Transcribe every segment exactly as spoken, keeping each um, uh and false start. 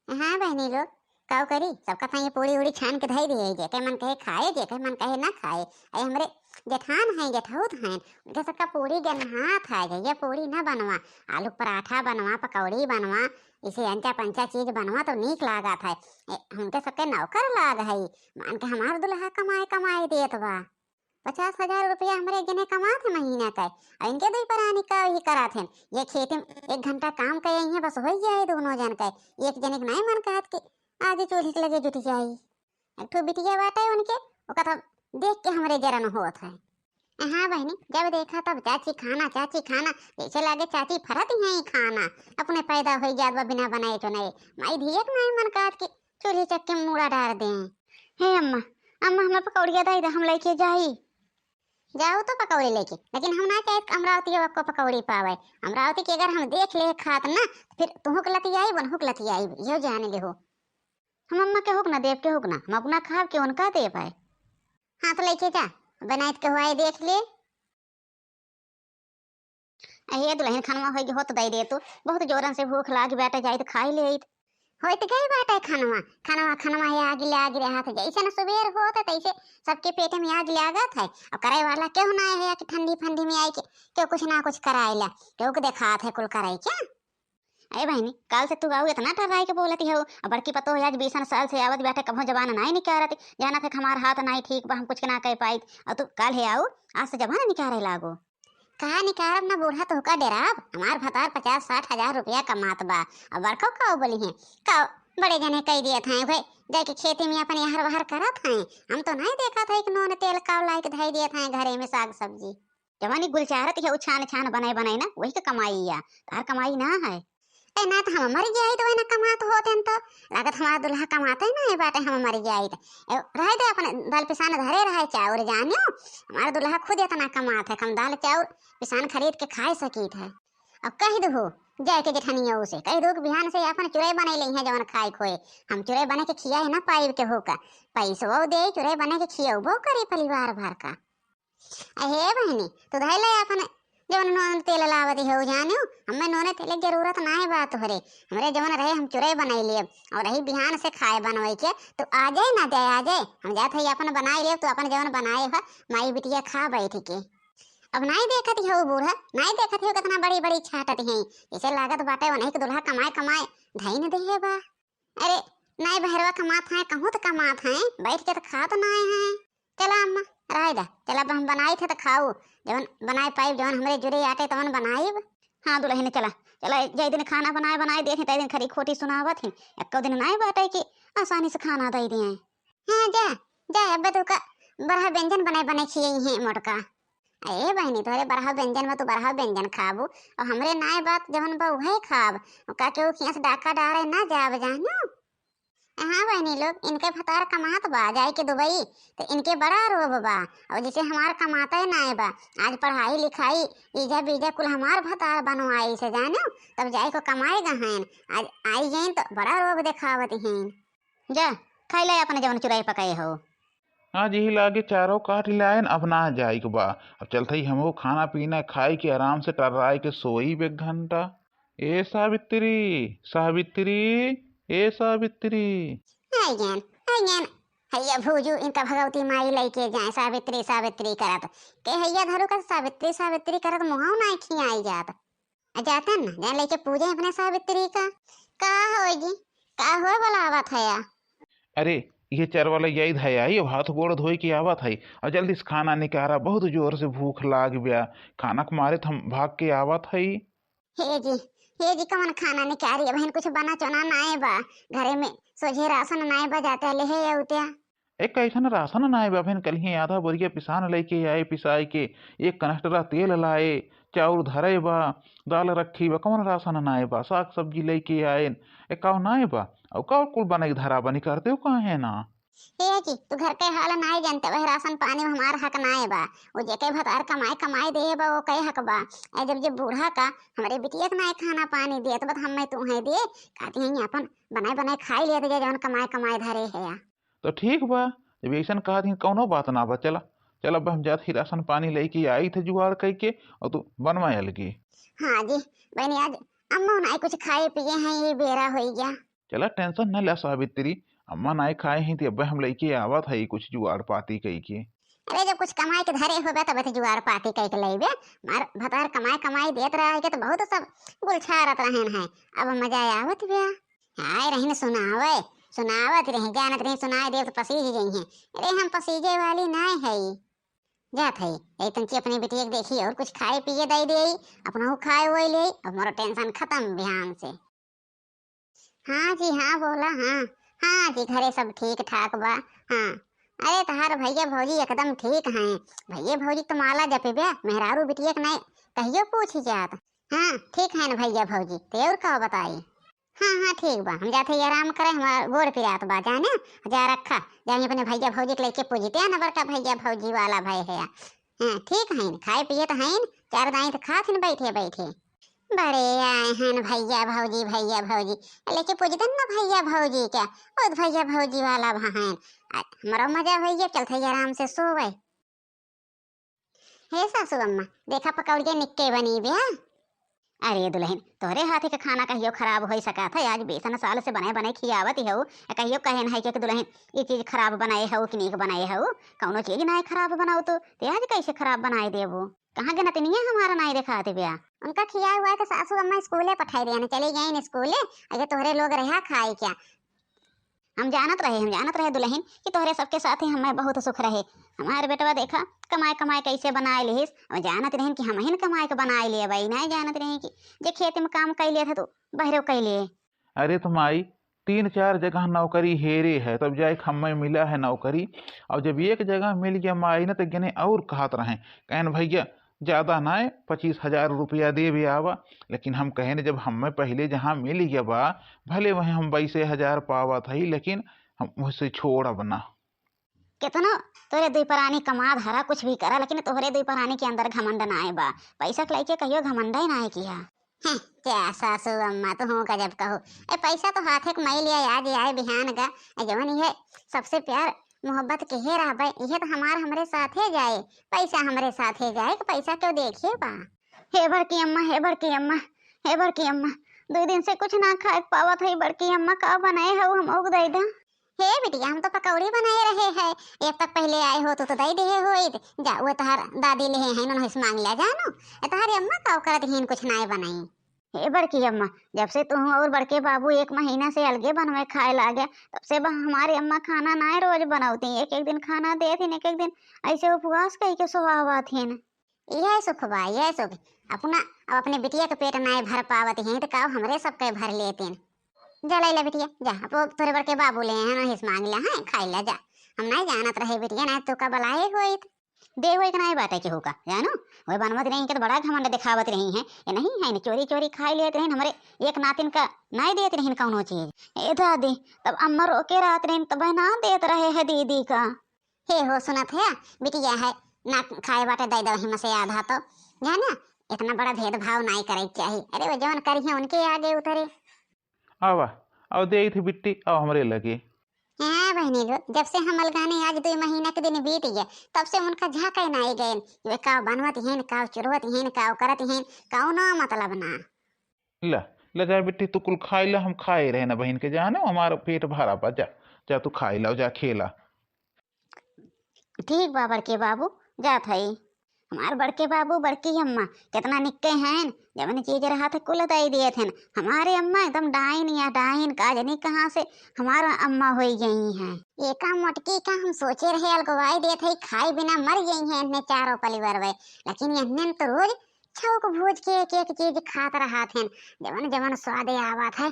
हाँ बहिनी लोग, काउ करी, सबका था ये पूड़ी उड़ी छान के धई दिए, जेके मन कहे खाए, जेके मन कहे ना खाए। अरे हमरे जेठान हैं, जेठौत हैं, उनके सबका पूड़ी गन्हात है, जहिया पूड़ी ना बनवा, आलू पराठा बनवा, पकौड़ी बनवा, इसे अंचा पंचा चीज बनवा तो नीक लागत है। ए, उनके सबके नौकर लाग है, मान के हमार दुल्हा कमाए कमाए देत बा। पचास हजार रुपया हमरे जने कमात है महीना का, और इनके दुई परानी का ही करात हैं। ये खेते में एक घंटा काम करे हैं, बस हो जाए दोनों जन का। एक जने के नहीं मन कहत कि आज चूल्हे के लगे जुट जाई। एक ठो बिटिया बाटे उनके, ओका तब देख के हमरे जरन होत है। हाँ बहिनी, जब देखा तब चाची खाना, चाची खाना, जैसे लागे चाची फरत ही हैं खाना, अपने पैदा हो जात बा बिना बनाए चुनाए। माई धिया के नहीं मन कहत कि चूल्हे चक्के में मूड़ा डार दें। हे अम्मा, अम्मा, हमें पकौड़िया दे दे, हम लेके जाई। जाओ तो पकौड़ी लेके, लेकिन हम ना चाहे अमरावती को पकौड़ी पावे। अमरावती के अगर हम देख ले खात ना, तो फिर तुहू के लतियाई, बनहू के लतियाई, यो जान ले हो। हम अम्मा के हुक ना देव, के हुक ना, हम अपना खाब के उनका देव है। हाँ तो लेके जा, बनाइत के हुआ देख ले। अहे दुल्हन, खनवा होई होत दई दे तू, बहुत जोरन से भूख लाग बाटे, जाइत खाई लेइत। होइत गई बाटे खनवा, खनवा, खनवा हे आगे ले आगे रहा था, जैसे न सुबेर होत है तैसे सबके पेट में आग लागत है। और करे वाला केहू ना है कि ठंडी फंडी में आई के केहू कुछ ना कुछ कराइला, केहू के देखात है कुल कराई क्या? अरे बहिनी, काल से तू आऊ इतना टर्राई के बोलत हऊ, अब बड़की पतोह आज बीसन साल से आवत बाटे, कभो जबान नाई निकारत, जानत है कि हमार हाथ नाई ठीक बा, हम कुछ के ना कह पाइत, और तू काल है आऊ, आज से जबान निकारे लागो। का निकारब ना बूढ़ा, तोहका डेराब, हमार भतार पचास साठ हजार रुपया कमात बा, अब बड़को का बोली है, का बड़े जने कह दिए थे भाई, जाके खेती में अपन यहर वहर करत हैं, हम तो नहीं देखा था कि नून तेल का लाइक धई दिए थे घरे में साग सब्जी। जवानी गुलचारत है, उ छान छान बनाए बनाए ना, वही के कमाई या, तार कमाई ना है। ए, ना तो हम मर जाई तो वही ना कमात होते हैं तो, लागत हमारा दुल्हा कमाते ही नहीं बाटे, हम मर जाई तो। ए, रहे दे अपने दाल पिसान धरे रहे चाउर जानियो, हमारा दुल्हा खुद इतना कमात है, हम दाल चाउर पिसान खरीद के खाए सकीत है। अब कह दो जाए के जेठनिया से, कह दो कि बिहान से अपन चुरई बने ले हैं जवन खाए खोए, हम चुरई बने के खिया है ना पाइब के होका, पैसो दे चुरई बने के खियबो करी परिवार भर का। अहे बहिनी, तू धइ ले अपन जवन नून तेल लावत हो जानियो, हमें नून तेल के जरूरत ना है बा तोहरे। हमरे जवन रहे हम चुरई बनाई लेब, और रही बिहान से खाए बनवई के, तू आ जाए ना जाए, आ जाए, हम जात है अपन बनाई लेब, तू अपन जवन बनाए ह माई बिटिया खा बैठ के। अब नाई देखत हो बूढ़ा, नाई देखत हो कितना बड़ी बड़ी छाटत हैं, इसे लागत बाटे उन्हीं के दुल्हा कमाए कमाए धइन देहे बा। अरे, नाई बहरवा कमात हैं, कहूँ तो कमात हैं, बैठ के तो खात नाई हैं। चला अम्मा, रहे दा, चला अब हम बनाई थे तो खाऊ, जवन बनाए पाइब, जवन हमरे जुरे आटे तवन बनाइब। हाँ दुल्हन, चला, चला, जय दिन खाना बनाए बनाए देत हैं, तय दिन खरी खोटी सुनावत हैं, एको दिन नाई बाटे कि आसानी से खाना दे दिए। हाँ जा, जा, अब तू का बरहा व्यंजन बनाए बनाए खियई हैं मोटका। ए बहिनी, तोहरे बरहा व्यंजन में तू बरहा व्यंजन खाबू, और हमरे नाय बात जवन बा उहे खाब। का केहू खिया से डाका डारे ना जाब जानो। हाँ बहिनी लोग, इनके भतार कमात बा जाए के दुबई, तो इनके बड़ा रोब बा। और जैसे हमार कमाते नाय बा, आज पढ़ाई लिखाई, ईजा बीजा कुल हमार भतार बनवाई से जानो, तब जाए को कमाए गहन, आज आई गईन तो बड़ा रोब देखावत हैं। जा, खाई ले अपने जवन चुराई पकाए हो। आज यही लागे चारों काट लायन, अब ना जाइक बा। अब चलत ही हमहू खाना पीना खाई के आराम से टर्राई के सोई एक घंटा। ए सावित्री, सावित्री, ए सावित्री। आइगन, आइगन। हैया भूजू इनका भगवती माई लइके जाए सावित्री, सावित्री करत। के हैया धरू का सावित्री, सावित्री करत मुहाव ना खियाई जात। आ जातन ना, जान लेके पूजे अपने सावित्री का। का होई जी? का होए वाला आवत है या? अरे, ये चरवा लइ जाई धाया, ये हाथ गोड़ धोई के आवत है। और जल्दी से खाना निकारा, बहुत जोर से भूख लाग गया। खाना के मारे तो हम भाग के आवत है। हे जी, हे जी, कवन खाना निकारी? अबहिन कुछ बना चोना नाए बा, घरे में सोझे राशन नाए बा, जाते ले हे उत्या। ए, कैसन राशन नाए बा? अबहिन कलिहे आधा बोरिया पिसान लेके आए, पिसाए के एक कनस्टरा तेल लाए, चाउर धरे बा, दाल रखी बा, कौन राशन नाए बा? साग सब्जी लेके आए, ए, काव नाए बा? और काव कुल बने के धरा बनी करते हो काहे ना? हे जी, तू घर के हाल नाए जानते, वह राशन पानी में हमार हक नाए बा। वो जेके भतार कमाए, कमाए दे बा, वो कई हक बा। ए, जब, जब बूढ़ा का हमरे बिटिया के नाए खाना पानी दिए, तो बत हमें तू है दिए, कहती हैं अपन बनाए, बनाए खाई लिया, तो जे जौन कमाए, कमाए धरे है या। तो ठीक बा, जब ऐसन कहत ही, कौनो बात ना बा। चला, चला, अब हम जात ही राशन पानी लेके आई थे जुगाड़ कइके, और तू बनवा अलगी। हाँ जी, बहनी, आज अम्मा नाई कुछ खाए पिए हैं, ये बेरा होई गया। चला tension न ल्या सावित्री, अम्मा नाय खाए ही त अब्बे हम लइके आवत हई कुछ जुगाड़ पाती कइके। अरे जब कुछ कमाए के धरे होबे तब तो जुगाड़ पाती कइके लइबे। मार भतार कमाए कमाए देत रहा है के तो बहुत सब गुलछारत रहन है। अब मजा आवत बे। आए रहिन सुनावे, सुनावत रही, जानत रही सुनाए देव तो पसीज जइहें। अरे हम पसीजे वाली नाय हई। जात हई, एक तंची अपने बिटिया के देखी और कुछ खाए पिए दे दे, अपना खाए वही ले, अब मोर tension खत्म बिहान से। हाँ जी, हाँ, बोला, हाँ। हाँ जी, घरे सब ठीक ठाक बा। हाँ, अरे तहार भैया भौजी एकदम ठीक हैं। भैया भौजी तो माला जपे बे, मेहरारू बिटिया के नहीं कहियो पूछ जात। हाँ, ठीक है न भैया भौजी, ते और का बताई? हाँ, हाँ, ठीक बा, हम जाते ही आराम करे, हमार गोड़ पिरात बा, जाने, जा रखा, जाए अपने भैया भौजी के लेके पूजते हैं ना, बड़का भैया भौजी वाला भाई है। हाँ, ठीक है, खाए पिए तो हैं, चार दाई तो खात हैं बैठे बैठे। बड़े आए हैं भैया भौजी, भैया भौजी, लेके पूजते ना भैया भौजी के, बहुत भैया भौजी वाला भाई। आ, हमारा मजा भैया, चलते ही आराम से सोवे। हे सासू अम्मा, देखा पकौड़िया निक्के बनी बे। अरे दुलहिन, तोहरे हाथे के खाना कहियो खराब होइ सकत है? आज बीसन साल से बनाए बनाए खियावत ही हऊ, आ कहियो कहे नहीं कि दुलहिन, ई चीज खराब बनाए हऊ कि नीक बनाए हऊ? कौनो चीज नाय खराब बनाऊ तू, ते आज कैसे खराब बनाए देबू? कहाँ के नतिनिया हमारा नाय देखात बिया? उनका खियाए हुआ के सासू अम्मा स्कूले पठाई दिया, चली गई स्कूले। अगे तोहरे लोग रहा खाए क्या? हम जानत रहे, हम जानत रहे दुलहिन कि तोहरे सबके साथ ही हमें बहुत सुख रहे। हमार बेटवा देखा कमाए कमाए कैसे बनाए लिहिस, हम जानत रहन कि हमहिन कमाए के बनाए लिए भाई, नहीं जानत रहे कि जे खेत में काम कर लिया था तो बहरो कर लिए। अरे तो माई, तीन चार जगह नौकरी हेरे है, तब जाए के हमें मिला है नौकरी। और जब एक जगह मिल गया माई ना, तो गने और कहत रहे, कहन भैया, ज्यादा नाय, पच्चीस हजार रुपया देबे आवा। लेकिन हम कहन, जब हमें पहले जहाँ मिल गया बा, भले वहीं हम बाईसे हजार पावत हई, लेकिन हम उसे छोड़ब ना। केतनो तोहरे दुई परानी कमा धरा, कुछ भी करा, लेकिन तोहरे दुई परानी के अंदर घमंड नाय बा। पैसा के लइके कहियो घमंड ही नाय किया। हैं, क्या सासू अम्मा, तू हूँ गजब कहू। ए, पैसा तो हाथे के मैल आए, आज आए, बिहान गा। ए, जवन इहे सबसे प्यार मोहब्बत के हे रहबे, इहे तो हमार हमरे साथे जाए, पैसा हमरे साथे जाए, कि पैसा क्यों देखे बा? हे बड़की अम्मा, हे बड़की अम्मा, हे बड़की अम्मा, दो दिन से कुछ ना खाए के पावत है बड़की अम्मा, का बनाए हऊ हम ओग दे दा। हे बिटिया, हम तो पकौड़ी बनाए रहे हैं, एक तक पहले आए हो तो, तो दे दिए हो। जा, वो तोहार दादी ले हैं, उन्होंने से मांग लिया जानो। ए, तोहारी अम्मा का करत हीन, कुछ नाय बनाई। हे बड़की अम्मा, जब से तू और बड़के बाबू एक महीना से अलगे बनवे खाए लागे, तब से बा हमारे अम्मा खाना नाय रोज बनौती, एक एक दिन खाना देत हीन, एक एक दिन ऐसे उपवास कई के सोवावत हीन। यह सुख बा, यह सुख। अपना, अब अपने बिटिया के पेट नाय भर पावत हीन, तो का हमरे सबके भर लेतीन। जा लैला बिटिया, जा, अब वो तोरे बड़के बाबू ले हैं, उन्हें से मांग लिया है, खाई ला जा। हम नाय जानत रहे बिटिया, नाय तो का बलाए होइत। देवे के नाय बाटे केहू का, जानो? वह बनवत रही के तो बड़ा घमंड दिखावत रही हैं। ये नहीं है, चोरी चोरी खाई लेत रही, हमरे एक नातिन का नाय देत रही कौनो चीज। ए दादी, तब अम्मा रोके रहत रही, तब ना देत रहे है दीदी का। हे हो, सुनत है, बिटिया है, ना खाए बाटे दे दो हिम से आधा तो, जाना? इतना बड़ा भेदभाव नाय करे के चाही। अरे वो जवन करी है उनके आगे उतरे। आवा, आवा, दे आई थी बिट्टी, आवा हमरे लगे। हाँ बहनी लो, जब से हम अलगाने आज दो महीना के दिन बीत गए, तब से उनका झांके ना आई गए। वे का बनवत हैं, का चुरवत हैं, का करत हैं, कौनो मतलब ना। ला, ले जा बिट्टी, तू कुल खाई ला, हम खाए रहे ना बहन के, जानो हमारा पेट भरा बा, जा, जा तू खाई ला, जा खेला। ठीक बा बड़के बाबू, जात हई। हमार बड़के बाबू, बड़की अम्मा केतना निक्के हैं, जवन चीज रहत है कुल दे दिए थे। हमारे अम्मा एकदम डाइन या डाइन, का जनी कहाँ से हमार अम्मा होई गई हैं। एका मोटकी का हम सोचे रहे अलगवाई देत है, खाए बिना मर गई हैं इन्हें चारों परिवार वे, लेकिन इन्हें तो रोज छौक भूज के एक एक चीज खात रहत हैं, जवन जवन स्वाद आवत है।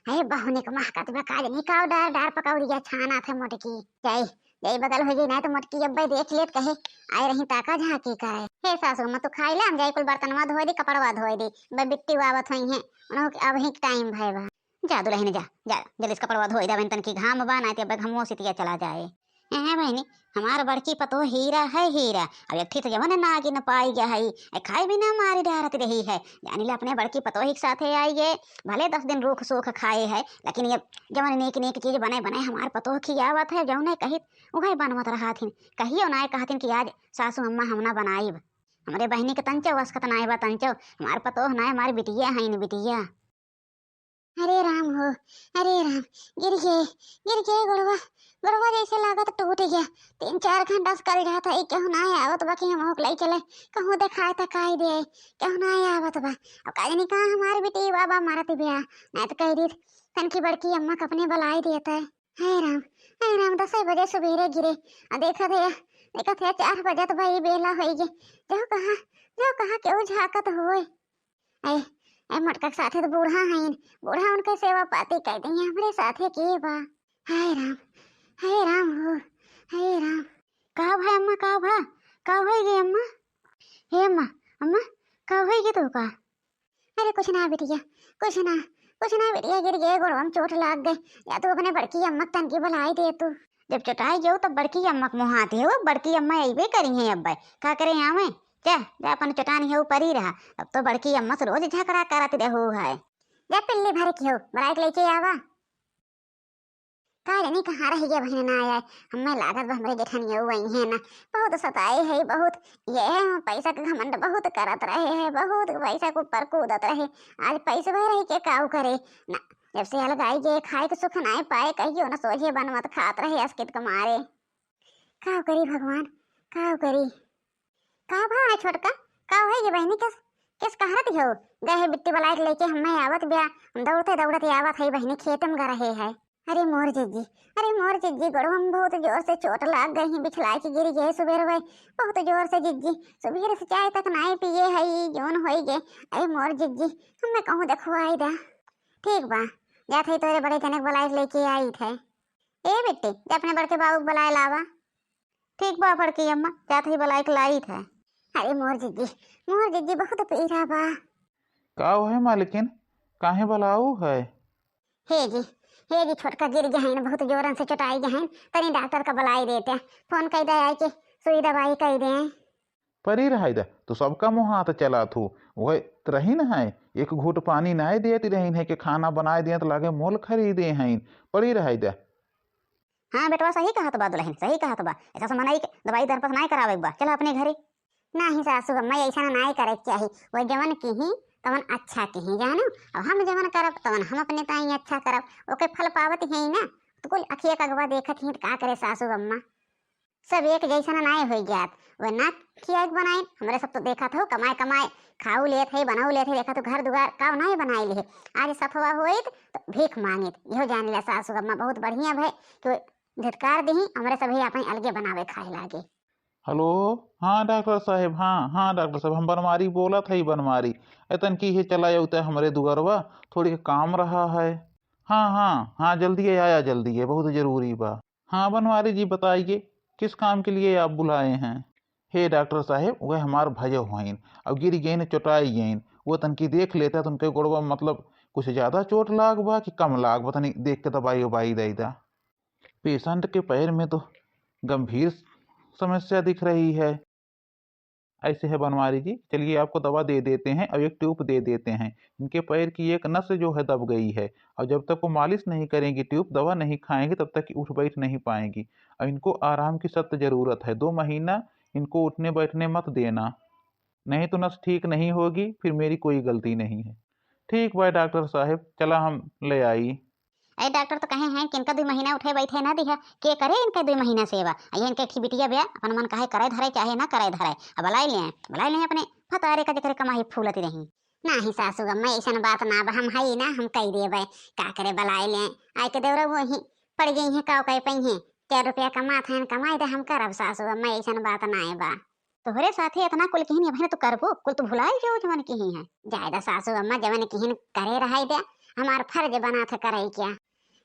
अरे बहुनिक महकत बा, का जनी का डार डार पकौड़िया छानत है मोटकी। जाई, जाई बगल हो जाई, ना तो मोटकी अब्बे देख लेत कहे, आए रही ताका झांकी करे। हे सासू, मत तू खाई ले, हम जाई कुल बर्तनवा धोए दी, कपड़वा धोए दी, बे बिट्टी आवत होई हैं, उन्हों के अब ही टाइम भय बा। जा दुलहिन जा, जा, जल्दी से कपड़वा धोए दे, तन की घाम बा, ना ते अब्बे घमो सितिया चला जाए। हैं बहनी, हमार बड़की पतोह हीरा है हीरा, अब एक ठे तो जवन नागिन पाई गया है, ए खाए बिना मारी डारत रही है। जानी ले अपने बड़की पतोह के साथे आई गए, भले दस दिन रूख सूख खाए है, लेकिन ये जवन नेक नेक चीज बने बने हमार पतोह खियावत है, जौने कही उहे बनवत रहत हिन। कहियो नाय कहत हिन कि आज सासू अम्मा हम ना बनाइब। हमरे बहनी के तंचो वसकत नाय बा तंचो, हमार पतोह नाय, हमार बिटिया है न बिटिया। अरे राम हो, अरे राम, गिर गए, गिर गए गोड़वा, गोड़वा जैसे लागत टूट गया। तीन चार घंटा से कल जात है, केहू ना आवत बा कि हम ओके लई चले, कहूँ देखाए तकाई दे, केहू ना आवत बा। अब का जानी कहाँ हमार बेटी बाबा मारत बिया, नहीं तो कह दी तनकी बड़की अम्मा के अपने बुलाई देत है। हे राम, हे राम, दसे बजे सुबेरे गिरे, आ देखत है, देखत है चार बजत बा, ई बेला होई गे, जो कहाँ, जो कहाँ केहू झाँकत होए। ए, ए, मोटका के साथे तो बूढ़ा हईन, बूढ़ा उनके सेवा पाती कर दी, हमरे साथे के बा। हाय राम, हाय राम हो, हाय राम। का भा अम्मा, का भा, का होई गई अम्मा? हे अम्मा, अम्मा, का होई गई तो का? अरे कुछ ना बिटिया, कुछ ना, कुछ ना बिटिया, गिर गए, गोड़वा में चोट लाग गई। या तू अपने बड़की अम्मा के तनकी बुलाई दे तू। जब चोटाई गयो तब बड़की अम्मा के मुँह आती है, वो बड़की अम्मा अइबे करी है अब। का करे आवे? जा, जा अपन चोटानी है ऊपर ही रहा। अब तो बड़की अम्मा से रोज झगड़ा करत रहू है। जा पिल्ली भर के हो, बुलाई के लेके आवा। का जानी कहाँ रह गया बहिन ना आया। हमें लागत बा हमरे जेठनिया वही है ना, बहुत सताए है बहुत। ये है पैसा के घमंड बहुत करत रहे है, बहुत पैसा के ऊपर कूदत रहे। आज पैसे भर रही के काऊ करे ना, जब से अलगाई गए खाए के सुख नाय पाए, कहियो न सोझे बनवत खात रहे अस्कित के मारे। का करी भगवान, का करी? का भा है छोटका, का होई गे बहिनी, किस, किस कहरत हो? गए है बिट्टी बलाइट लेके हमें आवत बिया, हम दौड़ते दौड़ते आवत है बहिनी, खेत में ग रहे है। अरे मोर जिज्जी, अरे मोर जिज्जी, गोड़वा में बहुत जोर से चोट लाग गई है, बिछला के गिर गए सुबेर भाई, बहुत जोर से जिज्जी, सुबेर से चाय तक नाय पिए है, ई जोन होई गे। अरे मोर जिज्जी, हमें कहूँ देखवाई दा। ठीक बा, जात है तोरे बड़े जने के बलाइट लेके आई थे। ए बेटी, जा अपने बड़के बाबू के बुलाए लावा। ठीक बा बड़की अम्मा, जात ही बुलाए के लाई थे। अरे मोर जिज्जी, मोर जिज्जी बहुत पीरा बा। का है मालकिन, काहे बुलाऊ है? हे जी, हे जी, छोटका गिर गए हैं, बहुत जोरन से चोटाई गए हैं, तनी डॉक्टर का बुलाई देते, फोन कई दे आए के सुई दवाई कई दे। परी रहाई दा, तू सबका मुँह हाथ चलात हो। वह रहीन है, एक घूट पानी नाय देत रहीन है कि खाना बनाए देत लागे मोल खरीदे हैं। परी रहाई दा। हाँ बेटवा, सही कहत बा दुलहिन, सही कहत बा। ऐसा से मनई के दवाई दरपस नाय करावे के बा, चल अपने घरे। नाही सासू अम्मा, ऐसा नाय करे के चाही। वो जवन किही तवन अच्छा किही, जानो। अब हम जवन करब तवन हम अपने ताई अच्छा करब, ओके फल पावत ही ना। तो कुल अखिया कगवा देखत ही, का करे सासू अम्मा। सब एक जैसन नाय होई जात। वे ना खियाए के बनाइन, हमरे सब तो देखत हो, कमाए कमाए खाऊ लेत है, बनाऊ लेत है, देखत हो घर दुआर का नाय बनाइल है। आज सफवा होइत तो भीख मांगित, इहो जान लिया सासू अम्मा बहुत बढ़िया भय कि वे धिक्कार दिही, हमरे सभी आपन अलगे बनावे खाए लागे। हेलो, हाँ डॉक्टर साहेब, हाँ, हाँ डॉक्टर साहेब, हम बनवारी बोलत है, बनवारी। ए तनकी हे चला अउते हमरे दुआरवा, थोड़ी काम रहा है। हाँ, हाँ, हाँ, जल्दी आया, जल्दी है, बहुत जरूरी बा। हाँ बनवारी जी, बताइए, किस काम के लिए आप बुलाए हैं? हे डॉक्टर साहेब, वह हमार भजो होइन, अब गिर गइन, चोटाई गइन, वो तनकी देख लेता तो उनके गोड़वा मतलब कुछ ज्यादा चोट लाग बा कि कम लाग बा, तनी देख के दवाई उबाई दे दा। पेशेंट के पैर में तो गंभीर समस्या दिख रही है। ऐसे है बनवारी जी, चलिए आपको दवा दे देते हैं और एक ट्यूब दे देते हैं। इनके पैर की एक नस जो है दब गई है और जब तक वो मालिश नहीं करेंगी, ट्यूब दवा नहीं खाएंगी, तब तक कि उठ बैठ नहीं पाएंगी। और इनको आराम की सख्त ज़रूरत है। दो महीना इनको उठने बैठने मत देना, नहीं तो नस ठीक नहीं होगी, फिर मेरी कोई गलती नहीं है। ठीक बा डॉक्टर साहेब, चला हम ले आई। ए डॉक्टर तो कहे हैं कि इनका दुई महीना उठे बैठे ना दिहा, के करे इनके दुई महीना सेवा। आ ये इनके एक ठे बिटिया बा, अपन मन काहे करे धरे चाहे ना करे धरे, अब बुलाई ले, बुलाई ले अपने फतारे का जेकरे कमाई फूलत रही। नाही सासू अम्मा, ऐसन बात ना बा, हम हई ना, हम कई देबे, का करे बुलाई ले, आए के देवरा वही पड़ गई है, का कह पई है, चार रुपया कमात हैं, कमाई दे, हम करब सासू अम्मा, ऐसन बात ना बा। तोहरे साथे इतना कुल किहिन अबहिन तो करबो, कुल तो भुलाई जाओ जवन किही है। जाए दा सासू अम्मा, जवन किहिन करे रहाई दे, हमार फर्ज बना था करे क्या।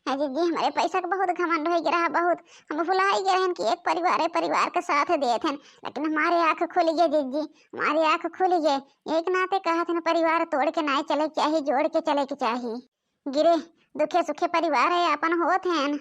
अरे जी, हमरे पैसा के बहुत घमंड होई गे रहा, बहुत। हम भुलाई गे रहन कि एक परिवार है, परिवार के साथ देत हन, लेकिन हमारे आँख खुल गए जिज्जी, हमारे आँख खुल गए। एक नाते कहत हन परिवार तोड़ के नाय चले के चाही, जोड़ के चले के चाही। गिरे दुखे सुखे परिवार है, अपन होत हन।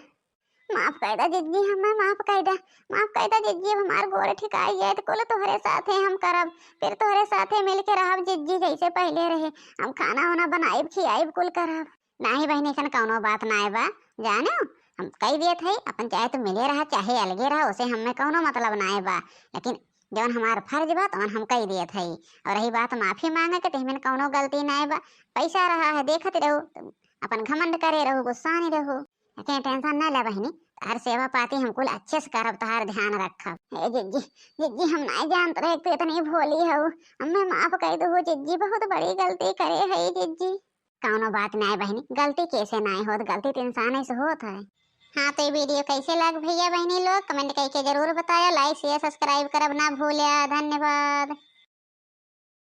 माफ कर दा जिज्जी, हमें माफ कर दा, माफ कर दा जिज्जी, अब हमार गोड़ ठिकाई जाए तो कुल तोहरे साथे हम करब, फिर तोहरे साथे मिल के रहब जिज्जी, जैसे पहले रहे। हम खाना वाना बनाइब, खियाइब, कुल करब। नाही बहिनी, ऐसन कौनो बात नाय बा, जानो, हम कई देत है, अपन चाहे तो मिले रहा, चाहे अलगे रहा, उसे हमें कौनो मतलब नाय बा, लेकिन जवन हमार फर्ज बा, तवन हम कई देत है। और रही बात माफी मांगे के, तो हमें कौनो गलती नाय बा, पैसा रहा है, देखत रहो, अपन घमंड करे रहू, गुस्सा नहीं रहू। लेकिन टेंशन ना ले बहिनी, तहार सेवा पाती हम कुल अच्छे से करब, तहार ध्यान रखब। ए जिज्जी, जिज्जी हम नहीं जानत रहे कि तू इतनी भोली हऊ। हमें माफ कर दो जिज्जी, बहुत बड़ी गलती करे है जिज्जी। कौनो बात नहीं बहिनी, गलती कैसे नहीं होत, गलती तो इंसान से होत है। हाँ तो ये वीडियो कैसे लग भैया बहिनी लोग, कमेंट करके जरूर बताया, लाइक शेयर सब्सक्राइब करब ना भूलिया। धन्यवाद।